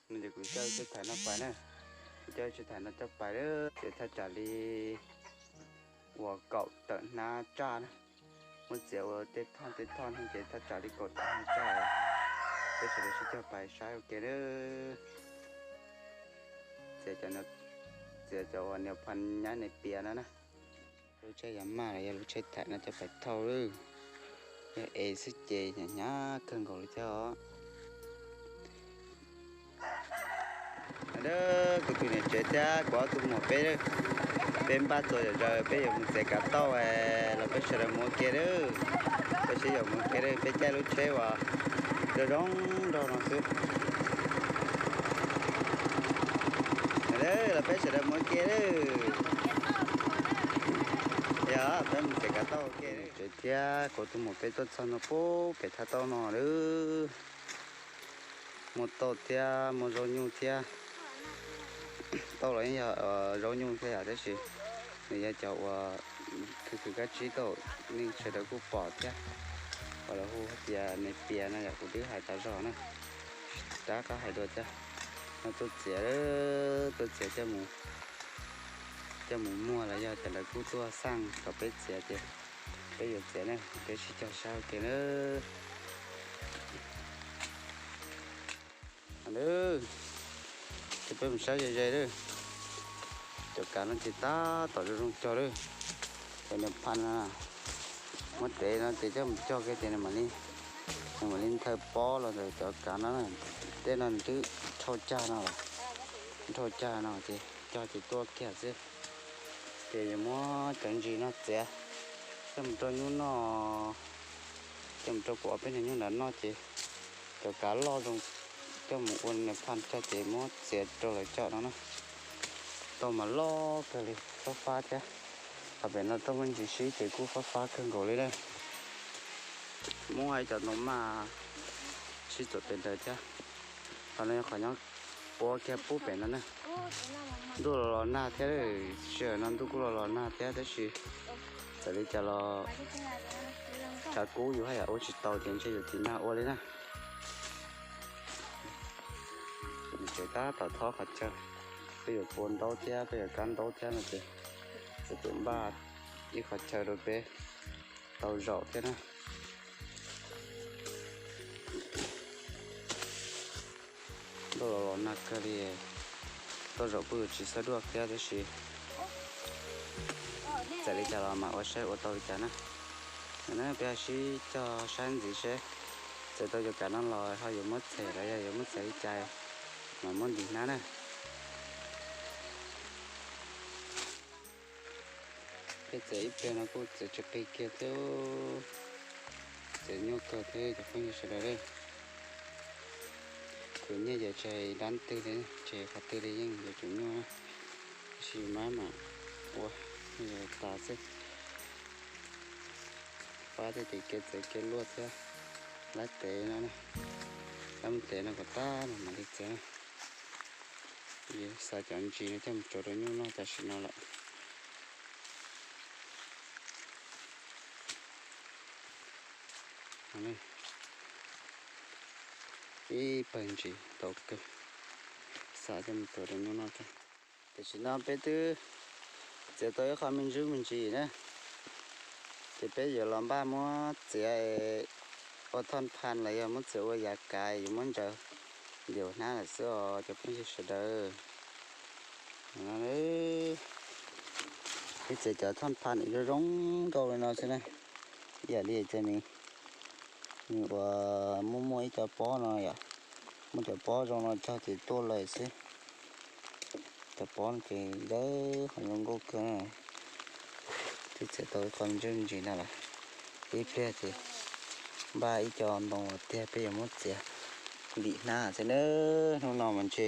No ces kuv coj tsheb thaim no pais na, kuv coj tsheb thaim no coj pais lawm ces thaj tsam li uas kaum tawm hnab tsaj na. Muab txiav ua tej thoj tej thoj no ces thaj tsam li kaum tawm hnab tsaj. Peb sawv daws sib cog pais saib ua ke na. Txiav cov, txiav cov uas niag phaj nyab ne pias no na. Lub tsheb yav maj los yog lub tsheb thaim no coj pais thauj lawm. Yog es xwb ces hnyav hnyav kawg nkaus li thiab os. Kuv tus niam tsev thiab kuv ob tug muam peb, peb npaj txuas zom zaws peb yuav mus txiav kav tauj los peb sawv daws mus ua ke lawm. Peb sib yaum mus ua ke lawm, peb caij lub tsheb uas zoo zoo nraug no xwb. Los peb sawv daws mus ua ke lawm. Yog peb mus txiav kav tauj ua ke. Niam tsev thiab kuv tus muam peb tuaj txog no pub pem thaj tauj no lawm. Muaj tauj thiab muaj zaub nyuj thiab. Tauj los yeej yog zaub nyuj thiab yom, tab sis nws yog cov uas khwv khwv kab tsib tauj, nej sawv daws kuj pom thiab. Uas lawv hu tias ne pias no yom, kuv twb hais tas zog na, rov qab hais dua thiab. No tuaj txiav, tuaj txiav coj mus muag los yog cov lawv kuj tuaj xaj kom peb txiav ces peb yuav txiav na, peb sib cog saib ua ke na. Ces peb mus saib ze ze lawm. Cov kav no ces tab tom zoo zoo cog lawm. Cov niag phaj no, muab tev no ces coj mus cog kiag ces nws mam li, nws mam li nthaw pob los ntawm cov kav no. Tej no nws twb dhau cag no, dhau cag no ces cog ces tuaj kiag xwb. Ces yuav muab cov ntsis no txiav coj mus rau nyuj noj, coj mus rau kuv ob peb niag nyuj nrad noj ces cov kav loj zoo coj mus ua niag phaj cog ces muab txiav rau lawv cog no na. Tauj mas loj kawg li, fab fab thiab. Qhov pem no tauj me ntsis sib ces kuj fab fab kawg nkaus li na. Muaj ib cov ntoo maj sib txuas pem ntawd thiab. Qhov no yog qhov nyob ua kiag pub pem no na. Ntuj los los nag thiab, sij hawm no ntuj kuj los los nag thiab tab sis txawm li cas los tshav kub yus haj yam ua tsis tau ces ntshe yuav tiv nag ua li na. Ces tab tom thob qhov chaw, peb yuav pua ntaub thiab peb yuav kab ntaub thiab no ces txawm npaj ib qhov chaw rau peb tau zaum thiab na. Ntuj los los nag kawg li, tau zaum kuj yuav tsis xav duaj thiab tab sis txawm li cas los mam ua saib ua tau li cas na. Peb sib cog saib ntxiv seb txiav tau cov kav no los ho yuav muab txhem los yog yuav muab txiav li cas mas muab ntim hnab na. Peb txiav ib pliag no kuj txiav tsis qis kiag thiab, txiav nyuaj kawg thiab cov phooj ywg sawv daws. Khwv nyiaj ces tsis hais dab twg li, tsis hais qhov twg li yeej yuav tsum nyuaj na, tab sis yus maj mam ua, yus tas xwb. Pab thiab ces kev txiav kev luaj thiab, lab tev no, lab tev no kom tag no mam li txiav na. Xav cov ntsis no coj mus tsuav rau nyuj noj tam sim no lawm. Ib pawg ntsis ntau kawg, xav coj mus tsuav rau nyuj noj thiab. Tam sim no peb twb txiav tau ib qho me ntsis me ntsis na, ces peb yuav los npaj muab txiav ua thoj phan los yog muab txiav ua yav kav yuav muab ntsaws ntiav hnab lawm xwb os cov phooj ywg sawv daws. Peb txiav cov thoj phan zoo zoo nkauj li no xwb na, ib yam li ces nws, nws uas muaj muaj ib co pob no yom, muaj cov pob zoo no cog ces tuaj lawm xwb. Cov pob no ces dawb qhov zoo nkauj kawg. Twb txiav tau ib qho me ntsis me ntsis no lawm, ib pliag ces npaj ib co ntoo tiag peb yuav muab txiav ntim hnab xwb na. Hnub no mas ntshe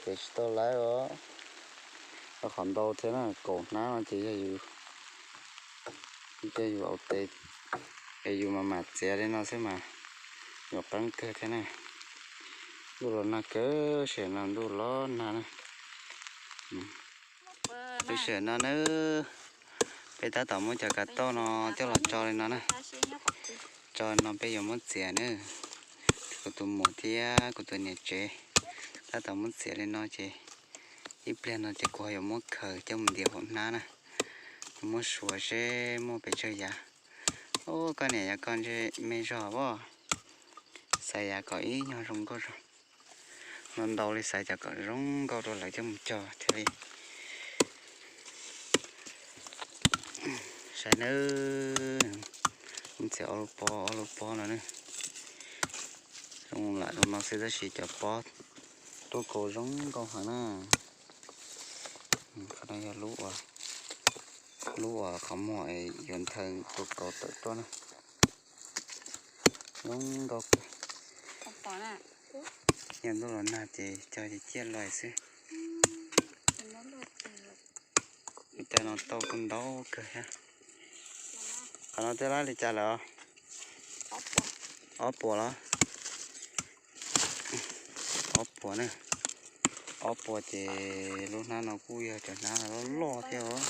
txiav tsis tau lawm os, qhov ntau thiab na, kaum hnab no ces yog yus, yog yus au tes es yus mam mam txiav li no xwb mas yuav qeeb kawg thiab na. Ntuj los nag kawg, sij hawm no ntuj los nag na. Lub sij hawm no na, peb tab tom muab cov kav tauj no coj los tso li no na. Tso li no peb yuav muab txiav na. Kuv tus muam thiab kuv tus niam tsev, Tab tom muab txiav li no ces ib pliag no ces kuv ho yuav muab khaws coj mus ntiav hauv hnab na. Yuav muab suav seb muaj pes tsawg yav. Ub, koj niam, yog koj ntsej me zog as. Xaiv yav kom ib nyuag zoo nkauj zog. Ntau ntau li, xaiv cov kom zoo nkauj rau lawv coj mus cog thiaj li. Saib nawb, txiav ob lub pob ob lub pob no ne. Zoo lam zoo no xwb tab sis cov pob tuaj kauv zoo nkauj heev na. Qhov no yog lub uas qhov muag yuav nthaw tus kauv tawm tuaj na. Zoo nkauj kawg. Yog ntuj los nag ces cog ces ciaj lais xwb. Ib cov no tau kuj ntau kawg thiab. Qhov no twb lab li cas lawm? Ob puas los? Ob puas na. Ob puas ces lub hnab no kuj yog cov hnab loj loj thiab os.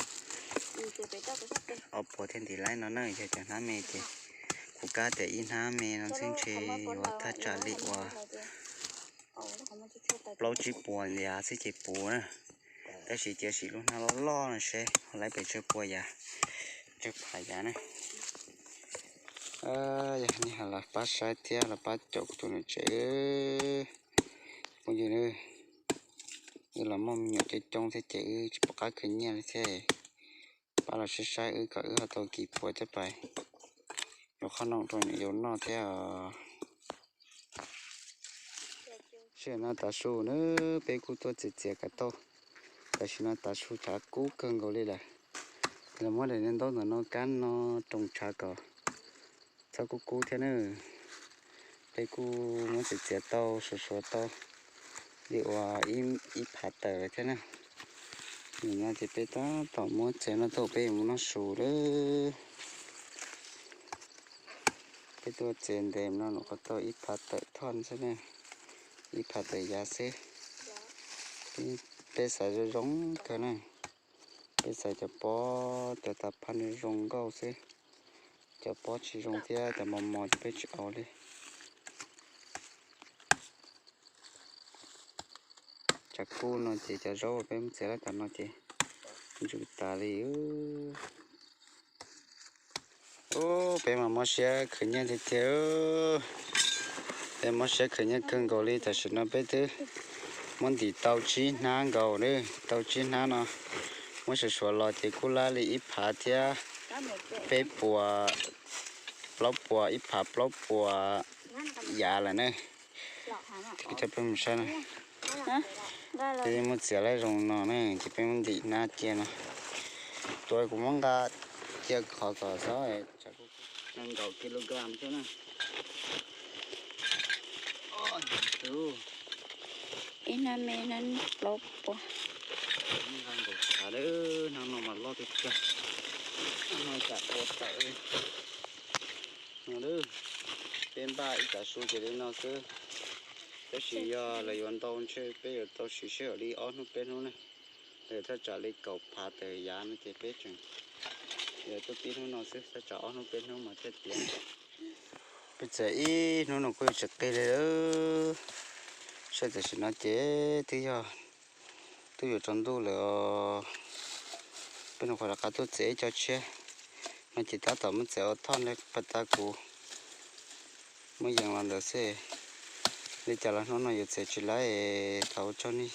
Ob puas thiaj ntim laib no na, yog cov hnab me ces kuv kav tias ib hnab me no xwb ntshe yuav thaj tsam li uas plaub tsib puas yav xwb ces puv na. Tab sis cia sim lub hnab loj loj no seb ho laib pes tsawg puas yav, tsawg phav yav na. Yog nej ho los pab saib thiab los pab caum kuv tus niam tsev phooj ywg na. Wb los muaj me nyuam coob coob thiab ces wb tsis pom qab khwv nyiaj li thiab. Pab los saib saib wb kom wb ho tau kis puas coj pais yuav qhov noj rau nyuam yaus noj thiab os. Sij hawm no tav su na, peb kuj tuaj txiav txiav kav tauj. Tam sim no tav su tshav kub kawg nkaus li lawm. Los muab daim niag ntaub ntawm no kab no roos tshav kom txhob kub kub thiab na. Peb kuj muab txiav txiav tau suav suav tau li uas ib phav tawm lawm thiab na. Nim no ces peb tab tom muab txiav no tau peb yuav mus noj su lawm. Peb tuaj txiav ntev no nyuam qhuav tau ib phav tawm thoj xwb na, ib phav tawm yav xwb. Peb xaiv zoo zoo kawg na, peb xaiv cov pob cov tas phaj zoo nkauj xwb, cov pob tsis zoo thiab cov mos mos ces peb tsis au li. Tshav kub no ces cov zaub uas peb muab txiav lawm tam no ces ntsws tas li. Ub, peb mas mob siab khwv nyiaj tiag tiag. Peb mob siab khwv nyiaj kawg nkaus li, tam sim no peb twb muab ntim tau tsib hnab nkaus na, tau tsib hnab no muab suav suav los ces kuj lab li ib phav thiab peb puas, plaub puas, ib phav plaub puas yav lawm na. Coj peb mus saib na. Peb muab txiav lawm zoo no na ces peb muab ntim hnab cia no. Tus kuv muab nqa cia qhov kom xov nees nkaum kilogram xwb na. Ib hnab me hnab plaub puas. Nqa nkaum tshav lawm, hnab no mas loj tiag tiag. Hnab no tsam ua tawm li no. Peb npaj ib tav su ces li no xwb, tab sis yog lawv yuav ntau ntshe peb yuav tau siv sij hawm li ob hnub peb hnub ne. Lawv thaj tsam li kaum phav tawm yav no ces peb tseem yuav tuaj pib hnub no xwb, thaj tsam ob hnub peb hnub mas thiaj tiav. Peb txiav ib hnub no kuj yuav tsis qig li lawm. Saib tam sim no ces twb yog twb yuav tsaus ntuj lawm os. Peb nyuam qhuav rov qab tuaj txiav ib co tshiab no ces tab tom muab txiav ua thoj li pas tas kuv muab yees los ntawd xwb. Li cas los hnub no yuav txiav tsis laib, thov ua tsaug nej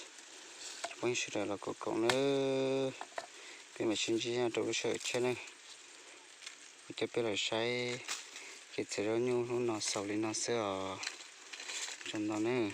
phooj ywg sawv daws los koom koom nawb. Peb mam sib ntsib nyob rau lub sij hawm tshiab nawb. Ua coj peb los saib kev txiav zaub nyuj hnub no xaus li no xwb os. Ua tsaug ntau nawb.